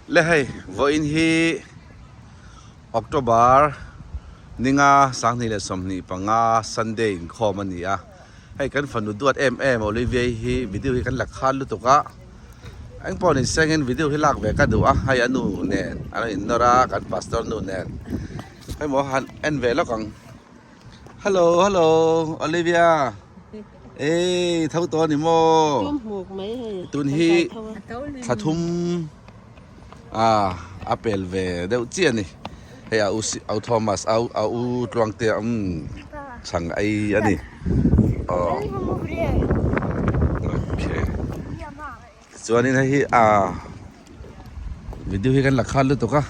Le hei vawiin hi October ninga 2025 Sunday inkhawm a ni a hei kan fanu duat em em Olivia-i hi video hi kan la khan lutuk a eng pawh ni sengin video hi lak ve ka duh a hei a nu nen a lo innawr a kan pastor nu nen hei maw han en ve lawk ang. Hello hello Olivia Ey tho tawh ani maw Tum hmuk mai hei Tun hi thla thum ah a pel ve deuh chiah ani hei a u au Thomas au a u Tluangtea umm chhang ei ani aw okay Chuanin hei hi ah video hi kan la khan lutuk a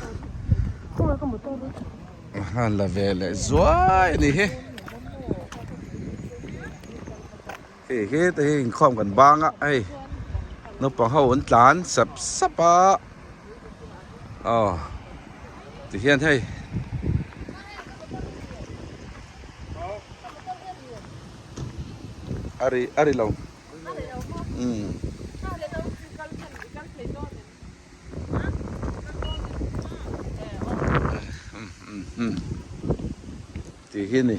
han la ve leh zuai a ni hi hei he te hi inkhawm kan bang a hei naupang ho an tlan sap sap a aw tihian hei a ri a ri lo. Tih hi a ni.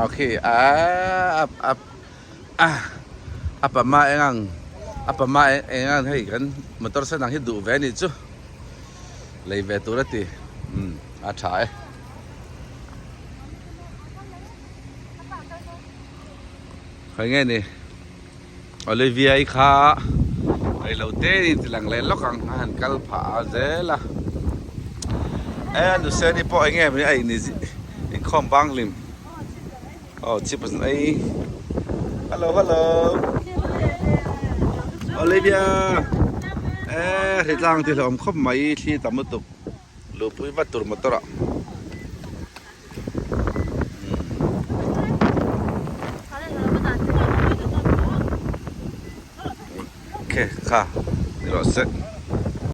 Okay, ah a a pama eng ang a pama eng ang hei kan motor sen ang hi duh ve a nih chu lei ve tur a ti umm a tha e. Khawi nge ni Olivia i kha reilo te in ti lang leh lawk ang a han kal phah a zel a e a nuseni pawh eng nge mai a in inkhawm bang hlim aw chip a ei hello hello Olivia e hritlang ti hlawm khawp mai thli tam lutuk. Luhpui vat tur motor ah. Ok kha ni rawh se.